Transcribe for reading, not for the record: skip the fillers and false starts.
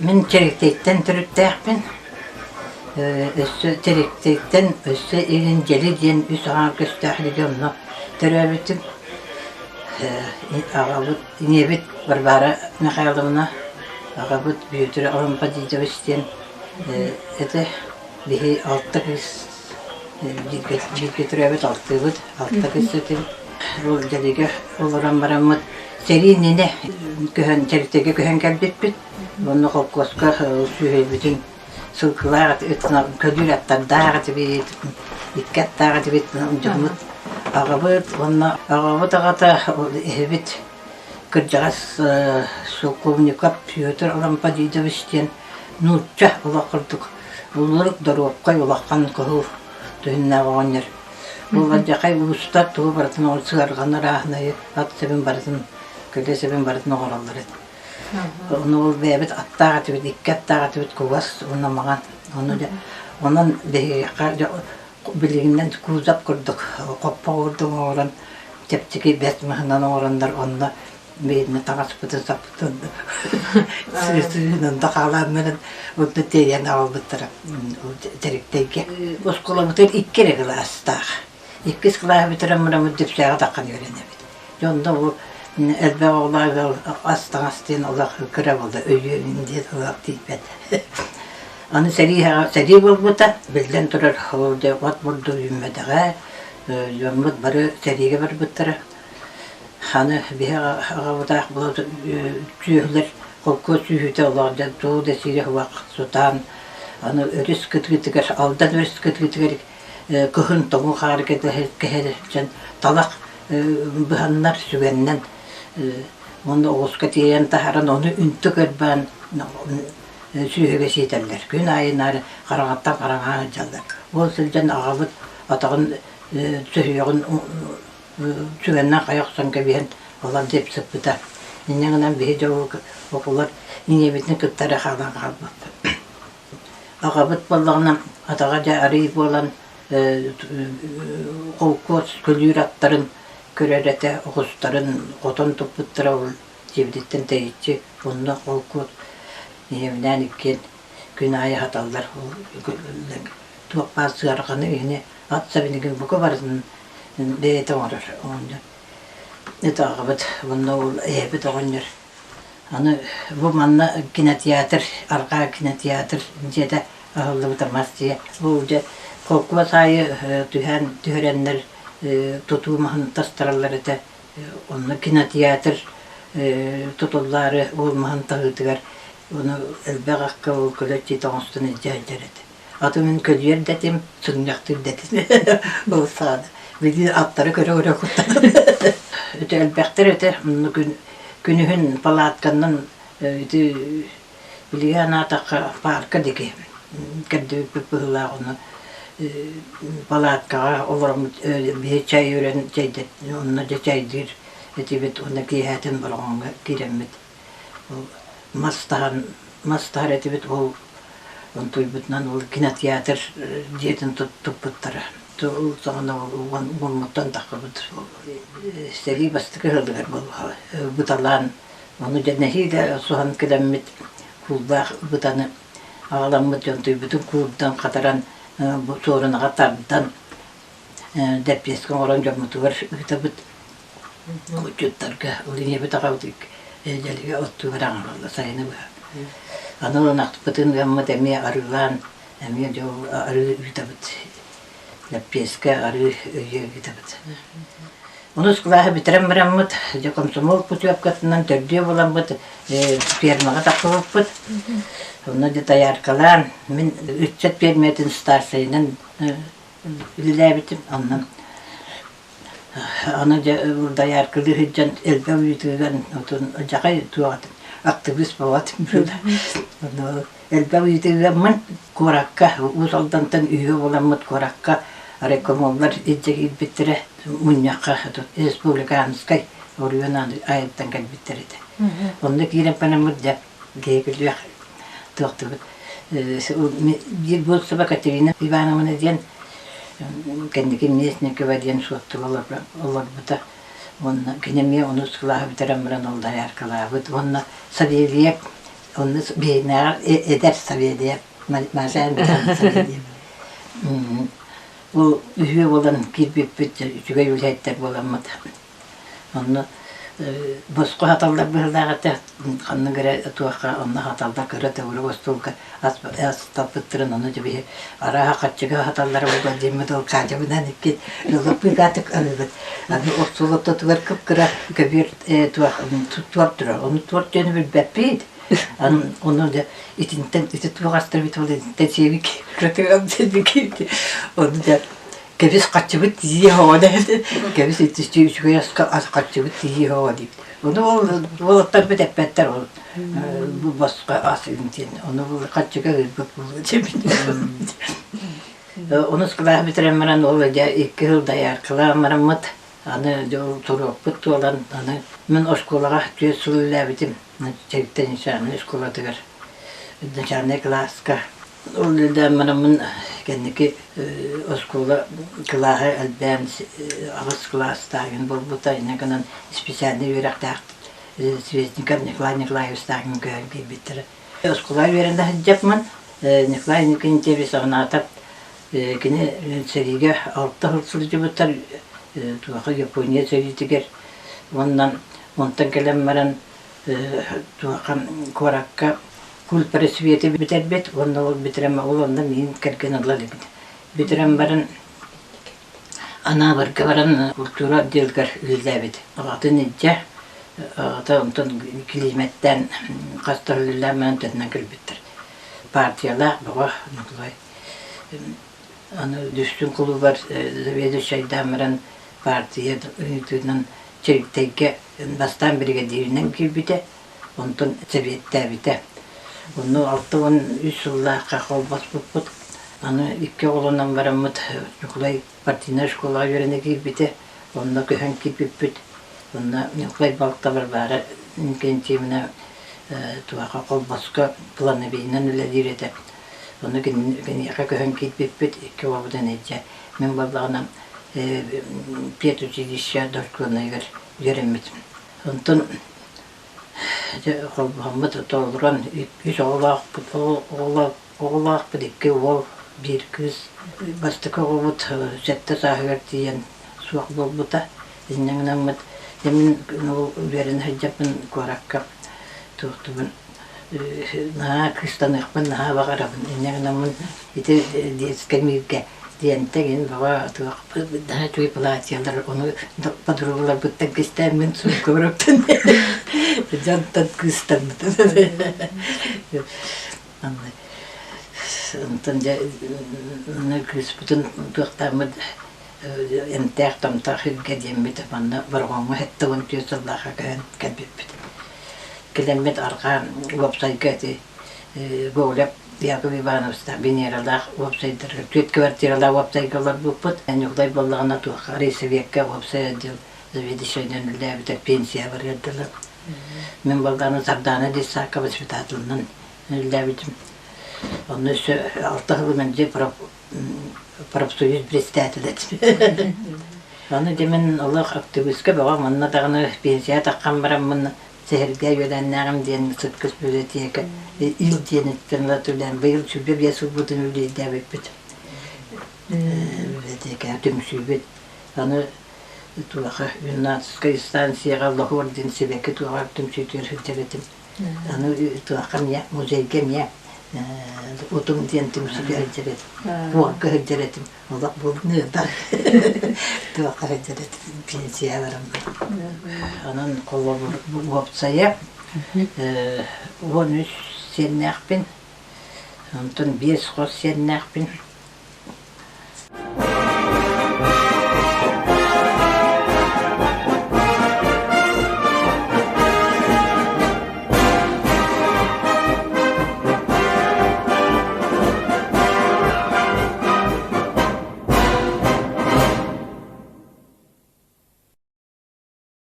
Мин Чэриктэйтэн төрүттээхпин. Өссө Чэриктэйтэн өссө Илин Дьэли диэн үс аҥаар көстөөх региоҥҥа төрөөбүтүм. Аҕабыт, ийэбит Варвара Михайловна, аҕабыт Бүөтүр Алампадидович диэн этэ. Биһи алта кыыс бииргэ, бииргэ төрөөбүт алтыыбыт, алта кыыс этибит. Ол Дьэлигэ олорон бараммыт сэрии иннинэ көһөн Чэриктэйгэ көһөн кэлбиппит. Уонна холкуоска сүөһүбүтүн сылгылаах көлүүр аттардаах этибит, икки аттаах этибит дьоммут аҕабыт уонна аҕабыт аҕата эһэбит кырдьаҕас Шелковников Петр Лампадидович диэн нуучча олох курдук уллурук доруопкай улахан кыһыл түһүннээх оҕонньор. Бу алдьархай уустар тугу барытын сыарҕаны ырааһынайы ат сэбин барытын көлө сэбин барытын оҥороллор этэ. Ону ол бэйэбит аттаах этибит, икки аттаах этибит кугас уонна маҥан. Ону дьэ онон биһиэхэ дьэ билигиннэн кузов курдук хоппо курдук оҥорон чэпчэки бэрт маһынан оҥороннор онно биһиэнэ таҥаспытын саппытын сыыһынан да хаалааннарын онно тиэйэн аҕалбыттара Чэриктэйгэ. Оскуолабытыгар икки эрэ кылаастаах. Иккис кылааһы бүтэрэн бараммыт Дүпсээҕэ таххан үөрэнэбит. Дьэ онно бу элбэх оҕолоох ыал ас-таҥас диэн олох кыра буолла, өйүөм диэн олох тиийбэт. Аны сэрии сэрии буолбута, биллэн турар, ол дьэ от бурдук үүммэтэҕэ, дьоммут бары сэриигэ барбыттара. Аны биһи аҕабытаах була сүөһүлэр холкуос сүөһүтэ олох дьэ тугу да сиирэ суох сутаан аны өрүс кытыытыгар Алдан өрүс кытыытыгар кыһын тоҥу хаары кэһэрсэн талах быһаннар сүгэннэн уонна оҕуска тиэйэн таһааран ону үнтү кырбаан сүөһүгэ сиэтэллэр. Күн аайы наар хараҥаттан хараҥаҕа сылдьаллар. Ол сылдьан аҕабыт атаҕын сүһүөҕүн сүгэннэн хайа охсон кэбиһэн олор диэп сыппыта. Инньэ гынан биһи дьэ оҕолор ийэбитин кытта эрэ хаалан хаалбыппыт. Аҕабыт буоллаҕына атаҕа дьэ арыый буолан холкуос көлүүр аттарын көрөр этэ, оҕустарын хотон туппуттара ол дьиэбититтэн тэйиччи онно холкуос ийэбинээн иккиэн күн аайы аһаталлар туох баар сыарҕаны иһини ат сэбинигин бука барытын бэйэтэ оҥорор оҕонньор. Это аҕабыт уонна ол эһэбит оҕонньор Аны бу манна кинотеатр, арҕаа кинотеатр дьиэтэ аһыллыбыта мас дьиэ. Бу дьэ холкуос аайы түһээн түһэрэннэр тутуу маһын тастараллар этэ. Онно кинотеатр тутуллаары ол маһын таһыытыгар ону элбэх акка ол көлө дьиэтэ оҥостон илдьэ сылдьар этэ. Аты мин көлүйэр да этим, сыгынньахтыыр да этим. Ол саҕана били аттары көрө-көрө куттанар. Ити элбэхтэр этэ. Онно күн күнүһүн палатканнан ити билиги анаатахха парка диэки кэрдибиппит быһыылаах ону палаткаҕа олороммут биһи чай үрэн чэйдэт онно дьэ чайдыыр этибит уонна киэһээтин Бороҕоҥҥо киирэммит Ол мас таһан мас таһар этибит ол онтуйбутунан ол кинотеатр дьиэтин туппуттара. Ол саҕана уоммуттан таххыбыт. Сэрии бастакы сылыгар буолла быталаан ону дьэ нэһиилэ суһан кэлэммит кууллаах бытаны аҕаламмыт дьонтуйбутун куурдан хатаран суорунаҕа тардан дэппиэскэ оҥорон дьоммутугар ыытабыт. Отчуттарга ол ийэбит аҕабыт дьэлигэ оттуугар аҥаралла сайыны быһа. Аны ынахпытын ыаммыт эмиэ арыылаан эмиэ дьэ ол арыы ыытабыт. Лэппиэскэ арыы өйүө ыытабыт. Онус кылааһы бүтэрэн бараммыт, дьэ комсомол путевкатынан төрдүө буоламмыт фермаҕа тахсыбыппыт. Онно дьэ дояркалаан, мин ыччат пиэрмэтин старшайынан үлэлээбитим. Онно Аны дьэ дояркалыы сылдьан элбэх ыйытыыгар отун дьахай туох актыбыыс буолат элбэх ыйытыыгаммын куоракка Уус Алдантан үһүө буоламмыт куоракка райкомоллар илдьэ киирбиттэрэ мунньахха республиканскай оройуон айыттан кэлбиттэр этэ. Онно киирэн бараммыт дьэ киһи туохтубут биир буолсуба Катерина Ивановна диэн кэнники Местникова диэн суоттуга олорбута уонна кини эмиэ онус кылааһы бүтэрэн баран ол дояркалаабыт уонна Савельев. Онно биһинээҕэр эдэр Савельев, Маша Савельев. Ол үһүө буолан киирбиппит, үчүгэй үлэһиттэр буоламмыт. Онно босхо хаталлар быһыылаах этэ, ханнык эрэ туохха онно хаталлар кыра төгүрүк остуолга ас астаппыттарын ону дьэ арааһа харчыга хаталлара буолуо диэммит ол Катябынан икки ылыппыгаатык аһыыбыт. Аны остуол ортотугар кып-кыра көбүөр туох туорт турар. Ону туорт диэни билбэппит. Аны ону дьэ итинтэн ити туох астарбыт буолла итинтэн сиэбик кыратыгар сиэбик ону дьэ кэбис хаччыбыт тиийэ оҕо кэбис итиччи үчүгэй аска хаччыбыт тиийэ оҕо диибит. Ону ол уолаттарбыт эппэттэр ол бу босхо ас диэн ону бу хаччыга ыырбыт буолуо диэбит. Онус кылааһы бүтэрэн баран ол дьэ икки сыл дояркалаан бараммыт аны дьэ ол туруоппут туолан аны мин оскуолаҕа түөрт сыл үлэлээбитим Чэгиттэн начальнай оскуолатыгар начальнай кылааска ол үлэлээн бараммын кэнники оскуола кылааһа элбээн аҕыс кылаастааҕын буолбута инньэ гынан специальнай үөрэхтээх Связников Николай Николаевичтааҕын көһөн киирбиттэрэ. Оскуолаҕа үөрэнэ сылдьапмын Николай Николаевич Игнатов кини сэриигэ алта сыл сылдьыбыттар туоха Япония сэриитигэр уонна онтон кэлэн баран туоха куоракка культпросветы бүтэрбит уонна ол бүтэрэн ол онно миин кэргэн ылар эбит. Бүтэрэн баран Анаабырга баран культура отделыгар үлэлээбит. Аҕатын илдьэ, аҕата онтон килиимэттээн хас да үлэлээн баран төннөн кэлбиттэр. Партиялаах бөҕө Николай. Аны Дүстүн кулуубар заведующайдаан баран партия ыйытыынан Чэриктэйгэ бастаан биригэдьииринэн киирбитэ, онтон сэбиэттээбитэ. Онно 63 сыллаахха холбоспуппут. Аны икки оҕолонон бараммыт Ньукулай партийнай школаҕа үөрэнэ киирбитэ. Онно көһөн киирбиппит. Онно Ньукулай балта Варвара Иннокентьевна туохха холбоско плановейынан үлэлиир этэ. Ону киниэхэ көһөн киирбиппит икки оҕобутун илдьэ. Мин буоллаҕына педучилище дошкольнайыгар үөрэммитим. Онтон дьэ холбоһоммут толорон үс оҕолоохпут оҕолоохпут икки уол, биир кыыс. Бастакы оҕобут сэттэ сааһыгар тиийэн суох буолбута. Инньэ гынаммыт дьэ мин ол үөрэнэ сылдьарбын куоракка туохтубун наһаа кыыстаныахпын наһаа баҕарабын. Инньэ гынаммын ити детскай миргэ диэнтэн баҕа туох наһаа үчүгэй платьелар ону подругаларбыттан кистээммин суумкабар дьонтон кыыстаммытым. Онтон дьэ кыыспытын туохтааммыт эмтээх-томтоох сиргэ диэммит манна Бороҕоҥҥо 74 сыллаахха көһөн кэлбиппит. Кэлэммит арҕаа уопсайга ити Гоголев Яков Ивановичтаах Венералаах уопсайдарга түөрт квартиралаах уопсайга олорбуппут. Ньукулай буоллаҕына туохха рейсовекка уопсай отдел заведующайынан үлэлээбитэ пенсия барыар дылы. Мин буоллаҕына Сардаана детсадка воспитателынан үлэлээбитим. Онно өссө алта сыл мэлдьи профсоюз председателэ этим. Аны дьэ мин олох активистка бөҕө манна даҕаны пенсия таххан бараммын сэһэргээ үөлээннээҕим диэн сыткыс библиотека ил диэниттэн ыла түлээн быйыл 25 сылбытын үлэлээбиппит библиотека түмсүүбүт аны туоха юннатскай станцияҕа Лоһуор диэн сибэкки туоҕар түмсүүтүгэр сылдьар этим Аны туохха эмиэ музейга эмиэ утум диэн түмсүүгэ сылдьар этим. Уорга сылдьар этим. Олох буолбуныыдар. Туохха сылдьар этим. Пенсия баран. Онон холобур уопсайа 13 сиэннээхпин. Онтон биэс хос сиэннээхпин.